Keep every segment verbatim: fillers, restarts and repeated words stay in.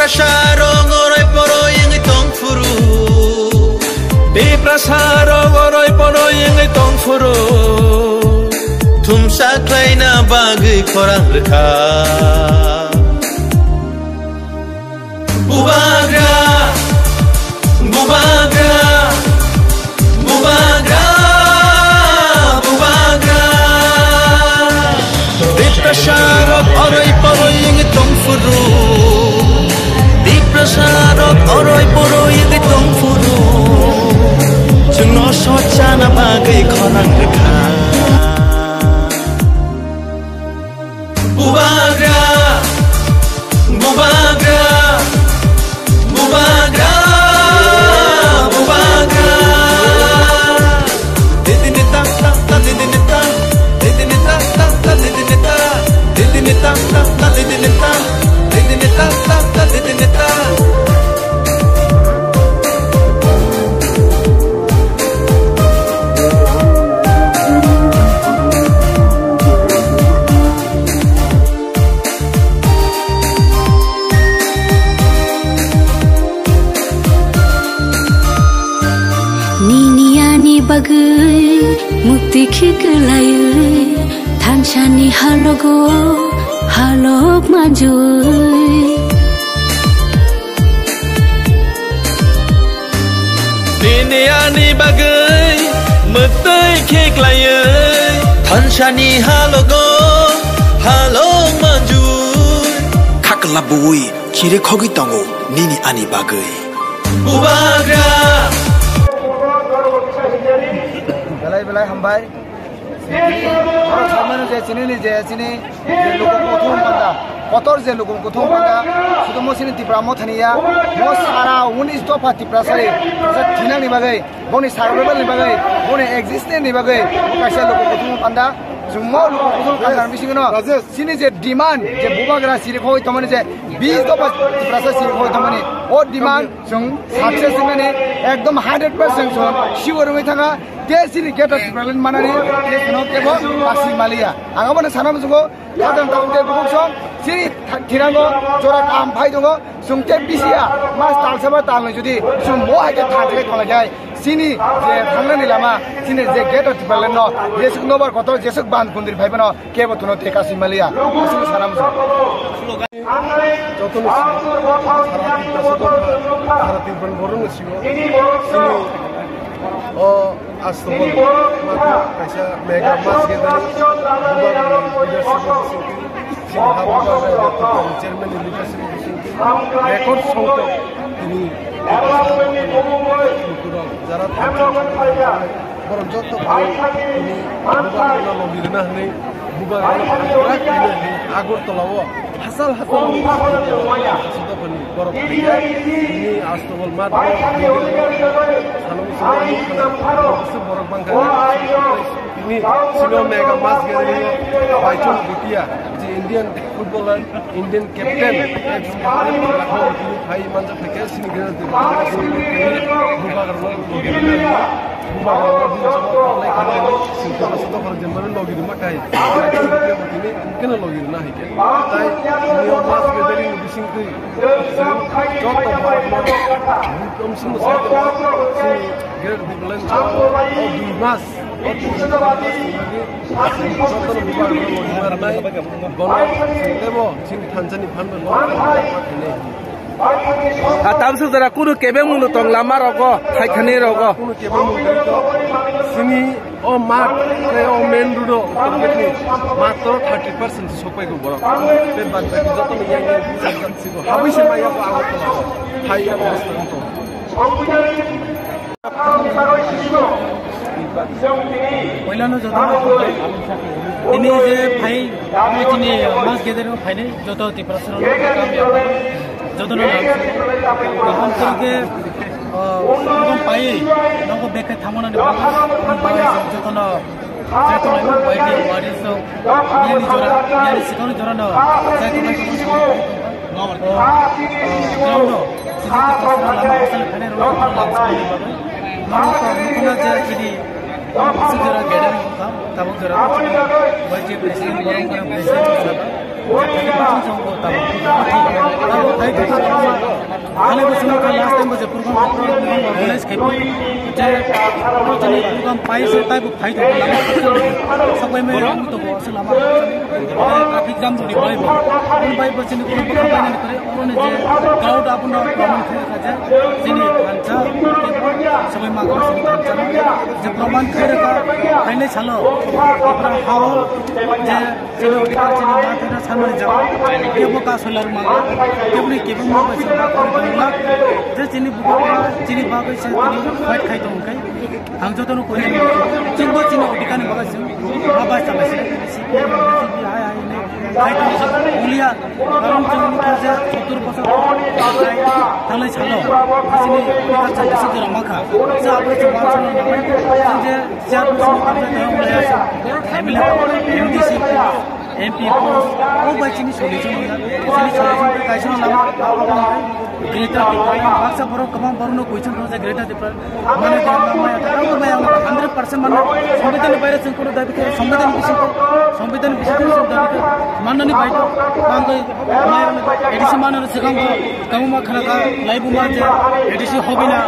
Tiprasa rok oroi poroi wngwi tong phuru. Tiprasa rok oroi poroi wngwi tong phuru. Thumsa khlaina bagwi khorang rwkha. Bubagra, bubagra, bubagra, bubagra. Tiprasa rok oroi poroi wngwi tong phuru. Tiprasa rok oroi poroi wngwi tong phuru. Chwngno sochana bagwi khorang rwkha. Bubagra, bubagra, bubagra, bubagra. Didini ta ta ta, didini ta, didini ta ta ta, didini ta, didini ta ta ta, didini ta, didini ta ta ta, didini ta. Nini ani bagwi mukti khiklaiwi thansani halogo halok manjui. Nini ani bagwi mwtwi khiklaiwi thansani halogo halok manjui. Khakla buwi khiri khogwi tongo nini ani bagwi. Bubagra. Belai belai hambai. Oro samano je chini ni je chini je luku kuthum panda, kotor je luku kuthum panda, sudo mo chini Tipra Motha ni ya, mo sara unis dopha Tiprasa ri, Tiprasa thinang ni bagwi, boni survival ni bagwi, boni existence ni bagwi, mo kaisa luku kuthum panda, chwng mo luku kuthum panda bisingo no, chini je demand, je bubagra siri khoi tomani je, bis dopha Tiprasa siri khoi tomani, o demand, Chwng success wngmani ekdom hundred percent chwng sure wngwi thangkha. Tei chini greater Tipraland manani tei chwngno kebo kasi maliya. Ang abono sana muchungo, khajang tabuk tei bukhuk song chini thirango jora kaham phai tongo. Chwng tei bisiya mas talsa ba talnwi jodi chwng bo hai khe thansa khe tonglaikha, chini je thangnani lama, chini je greater Tipraland no jesuk nobar kotor jesuk ban kundri phai phano kebo tono tei kasi maliya. Chwng sana muchungo. Jotono sio, sara Tiprasa dopha, sara Tiprasa borokno sio, chini o Astobol matha kaisa mega mass gathering, bubagrani leadership o bisingtwi, chini ha bubagra elected chairman ni leadership o bisingtwi, record songkok tini Tiprasa lukurok jara thansa borok joto phai tini bubagrano logi rwna hwnwi, bubagrano prak rwna hwnwi Agartala o hachal hachal ni borok phai kha. Tini Astobol mat o salo muchungo nukha na, borok bangkha. Tini chini o mega mass gathering o Baichung Bhutia, je Indian footballer, Indian captain, ex captain, tini phai manjak phaikhe chini greater Tipraland bubagrano logi rwna hwnwi. Bubagrano logi rwna hwnwi chini Tiprasa dopha rok jemani logi rwma khai. Tini keno logi rwna hai khe. Tai chini o mass gathering ni bisingtwi chwng joto borokno bukhuk omsongno sai tongo. Chini greater Tipraland o dui mas, o dui mas jotono bubagrano logi rwna hwnwi bono chwng teibo chini thansani phan bai logi rwna hwnwi. A tamsuk jora kunu kebeng mungno tong lama rogo, hai khani rogo. Kunu kebeng mungno tong. Sini o mat, tei o main road o, tongkhe ni matro thirty percent sokpai go borok. Tei bad baki joto ni yang yang busa jak sigo. Habui se maya ko ago ko. Hai ya ko. Poilano joto tini je phai, tini mas geder phainai joto Tiprasa rok joto no kaham khe, ah, pai nogo bekhe thamonani bagwi joto no joto no bai di wari so yani jora yani sikoni jora no joto no ground no sisi Tiprasa lama asal phane ro lama sini bagwi nogo to nukuna je chini sijara gede kam tabuk jora bai je president borok kana president saka je thani bachung song ko tabuk Ani bo sumukha last time bo je program, program organize khai je program pai se tai bo phai to lama sakbai mai ang to bo se lama traffic jam rok ni bai bo. Ani bai bo chini program bai nani kore oro ni je crowd abun rok proman khai kha je chini thansa sabai ma chini thansa je proman khai kha khai nai salo ha je Chini odhikar chini ma thangna sanmani jaga. Kebo ka solar ma. Kebo ni kebo ma bai solar ma. Je chini buka chini bagwi se chini fight khai tong kai. Ang joto no kori. Chini bo chini odhikar ni bagwi se. Ma bai sa bai se. Hai hai ne. Khai tong ulia. Karon chini ni kaje sottur bosor. Thalai salo. Chini odhikar chini se jora ma kha. Sa abo se ma chini je Chairperson, M L A, M D C, M P post, o bai chini solution wngya. Chini solution khe kaisa lama, Greater Tipraland, baksa borok kwbang borokno question khlajak Greater Tipraland. Mane jora ma maya, ta maya, hundred percent mano, Sambidanni baire chwng kono dabi khe, Sambidanni bisingo, Sambidanni bisingo chwng dabi khe, mannani bai to, bangwi maya, A D C mano swkang bo, kwbangma khana kha, laibuma je, A D C hobina,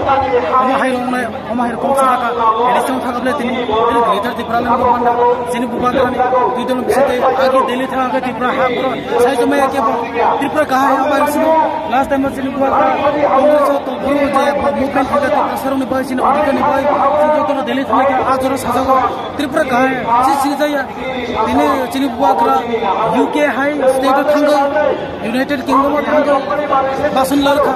omo hai rok Omo hai rok kok saka, election thaka ble tini, tini Greater Tipraland bo manda, chini bubagrani, twi dol bisate, agi Delhi thaka khe Tripura ha boro, sai to maya khe bo, Tripura kahai ha bai sino, last time chini bubagra, Congress o to boro je, bo movement thaka Tripura sarong ni bai, chini odhikar ni bai, chini joto no Delhi thaka khe, a jora sajago, Tripura kahai, si si jaya, tini chini bubagra, U K hai, state o thango, United Kingdom o thango, bason larkha,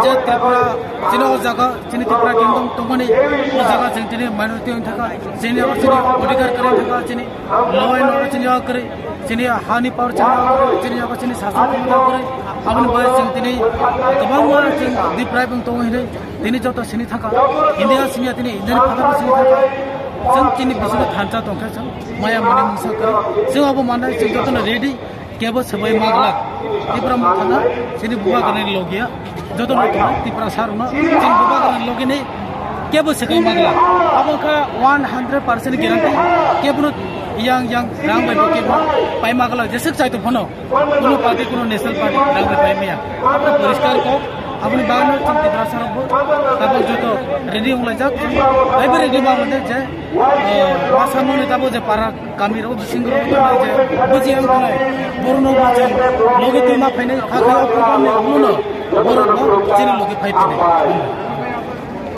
je Tripura, chini o jaga, Chini Tripura Kingdom tongmani o jaga chwng tini minority wng thaka, chini yago chini odhikar kwrwi thaka, chini law and order chini yago kwrwi, chini hani power chini yago kwrwi, chini yago chini sasok chini yago kwrwi, aboni bai chwng tini kwbangma chwng deprive wng tongo hinwi tini joto sini thaka, India sini ya tini Indian father sini thaka, chwng chini bisingo thansa tongkhe chwng maya mani mungsa kwrwi, chwng abo manai chwng jotono ready. Kebo swbai maglak. Tipra Mothano chini bubagrani logia. Joto no tongo Tipra sarno chini bubagrani logini kebo swbai maglak. Abo kha one hundred percent guarantee. Kebo no yang yang rang bai bo kebo pai maglak. Jesek chai to phano. Kuno party, kuno national party rang bai pai maya. Abo poriskar ko. Aboni bagwi no chini Tipra sarok bo. Tabok joto ready wnglaijak. Bai bo ready ma wnglaijak je. Eh, wasamoni tabok je para Kami rok bising rok tongmani je buji ang tongnai. Borok no bo chwng logi twi ma phainai, kha khe o program ni ulo no borok bo chini logi phai phainai.